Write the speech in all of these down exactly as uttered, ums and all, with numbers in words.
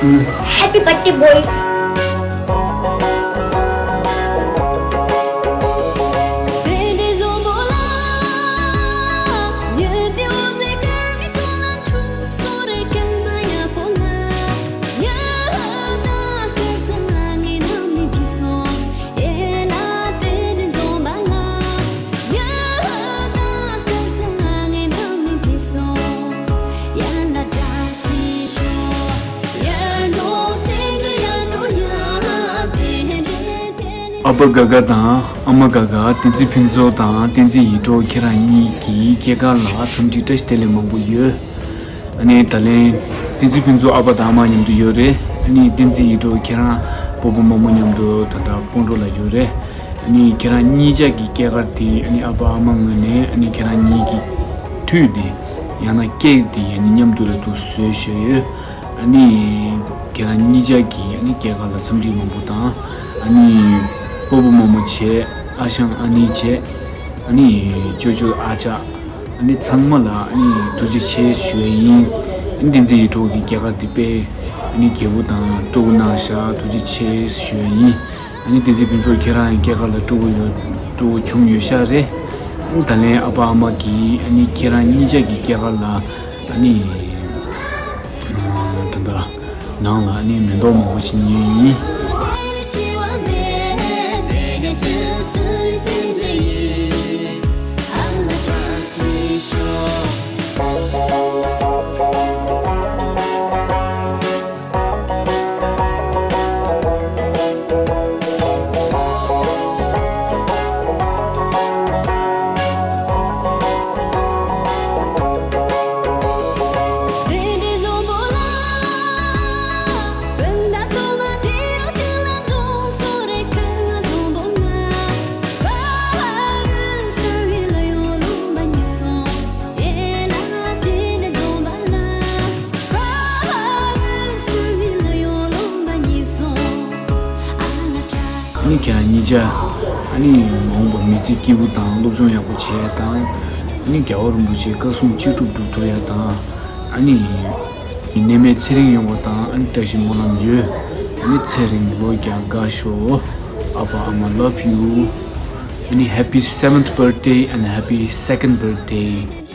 Happy birthday, boy. ཨ་ཕ་དགའ་དགའ་དང་ཨ་མ་དགའ་དགའ། བསྟན་འཛིན་ཕུན་ཚོགས་དང་བསྟན་འཛིན་ཡིད་འཕྲོག་ཁྱེད་རང་གཉིས་ཀྱི་སྐྱེས་སྐར་ལ་འཚམས་འདྲི་བཀྲ་ཤིས་བདེ་ལེགས་མང་པོ་ཡོད། ཨ་ནི་ད་ལན་བསྟན་འཛིན་ཕུན་ཚོགས་ཨ་ཕ་དང་ཨ་མ་མཉམ་དུ་ཡོད་རེད། ཨ་ནི་བསྟན་འཛིན་ཡིད་འཕྲོག་ཁྱེད་རང་སྤོ་བོ་རྨོ་མོ་མཉམ་དུ་ད་ལྟ་སྤོན་ཊོ་ལ་ཡོད་རེད། ཨ་ནི་ཁྱེད་རང་གཉིས་ཆ་གི་སྐྱེས་སྐར་དེ་ཨ་ནི་ཨ་ཕ་ཨ་མ་ངོས་ནས་ཨ་ནི་ཁྱེད་རང་གཉིས་ཀྱི་དུས་དེ་ཡང་ན་ཀེག་དེ་ཨ་ནི་མཉམ་དུ་ལ་འདུག་བཟོས་བཞག་ཡོད། ཨ་ནི་ཁྱེད་རང་གཉིས་ཆ་གི་ཨ་ནི་སྐྱེས་སྐར་ལ་འཚམས་འདྲི་མང་པོ་དང་། ཨ་ནི་སྤོ་བོ་རྨོ་མོ་བྱས། ཨ་ཞང་ཨ་ནེ་བྱས། ཨ་ནི་ཅོ་ཅོ་ཨ་ཅག་ཨ་ནི་ཚང་མ་ལ་ཨ་ནི་ཐུགས་རྗེ་ཆེ་ཞུ་ཡ་ཡིན། ཨ་ནི་བསྟན་འཛིན་ཡིད་འཕྲོག་གི་སྐྱེས་སྐར་དེ་དཔེ་ཨ་ནི་རྒྱས་པོ་དང་སྤྲོ་པོ་གནང་ཤག་ཐུགས་རྗེ་ཆེ་ཞུ་ཡ་ཡིན། ཨ་ནི་བསྟན་འཛིན་ཕུན་ཚོགས་ཁྱེད་རང་ཡང་སྐྱེས་སྐར་ལ་སྤྲོ་པོ་ཡོད། སྤྲོ་པོ་བྱུང་ཡོད་ཤག་རེད། ཨ་ནི་ད་ལན་ཨ་ཕ་ཨ་མ་གིས་ཨ་ནི་ཁྱེད་རང་གཉིས་ཆ་གི་སྐྱེས་སྐར་ལ་ཨ་ནི་ད་ལྟ་ནང་ལ་ཨ་ནི་མེ་ཏོག་མང་པོ་ཞིག་ཉོས་ཡིན། ཨ་ནི་ཁྱེད་རང་གཉིས་ཆ་ཨ་ནི་མ་འོངས་པ་མི་ཚེ་སྐྱིད་པོ་དང་སློབ་སྦྱོང་ཡག་པོ་བྱེད་ཡ་དང་། ཨ་ནི་རྒྱལ་བ་རིན་པོ་ཆེའི་བཀའ་གསུང་ཅི་སྒྲུབ་སྒྲུབ་ཐུབ་ཡ་དང་། ཨ་ནི་ནད་མེད་ཚེ་རིང་ཡོང་བ་དང་། ཨ་ནི་བཀྲ་ཤིས་སྨོན་ལམ་ཡོད། ཨ་ནི་ཚེ་རིང་ལོ་བརྒྱ་དགའ་ཤོག་ཨ་ཕ་ཨ་མ་love you. ཨ་ནི་happy seventh birthday and happy second birthday.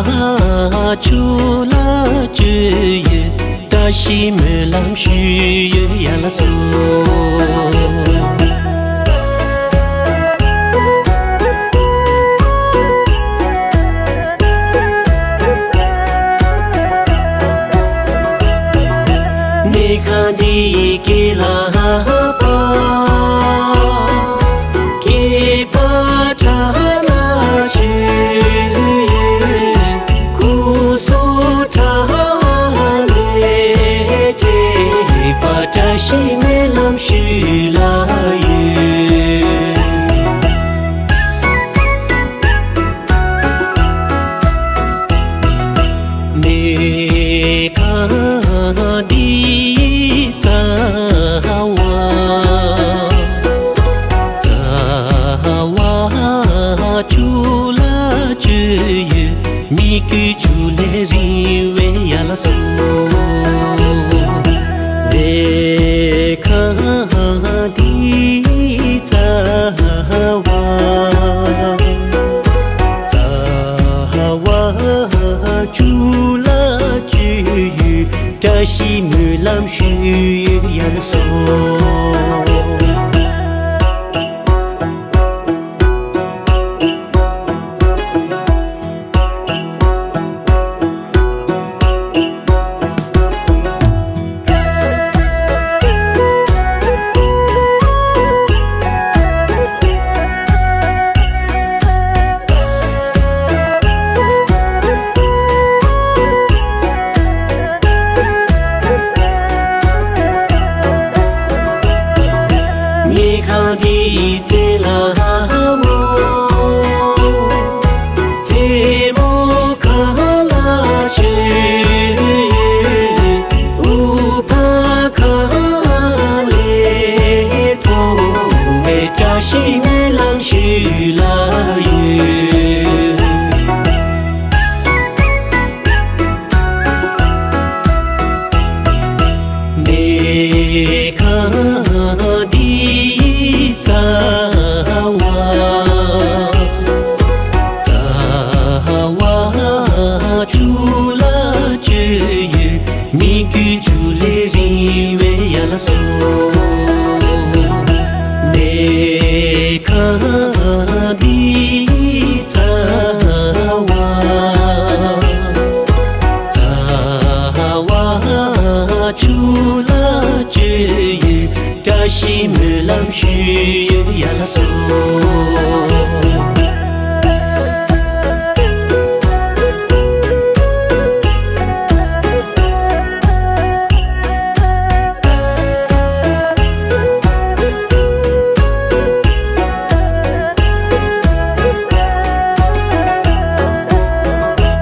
ལ་ཆུ་ལ་ཆུ་ཡོད། བཀྲ་ཤིས་སྨོན་ལམ་ཞུ་ཡོད་ཡ་ལ་སོ། གནས་ཁང་འདིའི་སྐེད་ལ་པ། སྐེད་པ་བྲག་ལ་ཆོས་ཡོད། སྐུ་གཟུགས་བྲག་ལས་སྤྲས་པ། བཀྲ་ཤིས་སྨོན་ལམ་ཞུ་ལ་ཡོད། གནས་ཁང་འདིའི་རྩ་བ། རྩ་བ་ཆུ་ལ་ཆུ་ཡོད། མི་དགོས་ཆུ་ལས་རིང་བའི་ཡ་ལ་སོ། གནས་ཁང་འདིའི་རྩ་བ། རྩ་བ་ཆུ་ལ་ཆུ་ཡོད། བཀྲ་ཤིས་སྨོན་ལམ་ཞུ་ཡ་ལ་སོ། གནས་ཁང་འདིའི་རྩེ་ལ་མོ། རྩེ་མོ་ཁ་ལ་ཆོས་ཡོད། དབུ་འཕང་ཁ་ལས་མཐོ་བའི་བཀྲ་ཤིས་སྨོན་ལམ་ཞུ་ལ་ཡོད། གནས་ཁང་འདིའི་རྩ་བ། རྩ་བ་ཆུ་ལ་ཆུ་ཡོད། མི་དགོས་ཆུ་ལས་རིང་བའི་ཡ་ལ་སོ། གནས་ཁང་འདིའི་རྩ་བ། རྩ་བ་ཆུ་ལ་ཆུ་ཡོད། བཀྲ་ཤིས་སྨོན་ལམ་ཞུ་ཡ་ལ་སོ།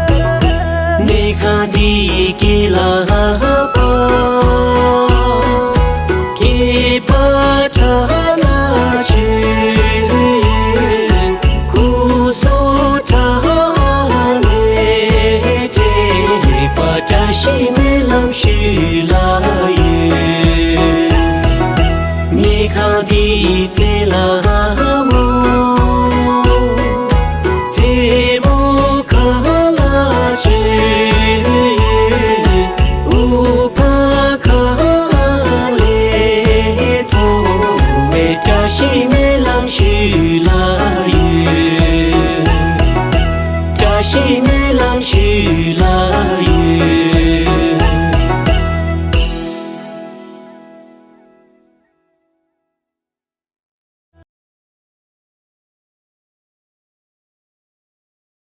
གནས་ཁང་འདིའི་སྐེད་ལ་པ། སྐེད་པ་བྲག་ལ་ཆོས་ཡོད། སྐུ་གཟུགས་བྲག་ལས་སྤྲས་པ། བཀྲ་ཤིས་སྨོན་ལམ་ཞུ་ལ་ཡོད། གནས་ཁང་འདིའི་རྩེ་ལ་མོ། རྩེ་མོ་ཁ་ལ་ཆོས་ཡོད། དབུ་འཕང་ཁ་ལས་མཐོ་བའི་བཀྲ་ཤིས་སྨོན་ལམ་ཞུ་ལ་ཡོད། བཀྲ་ཤིས་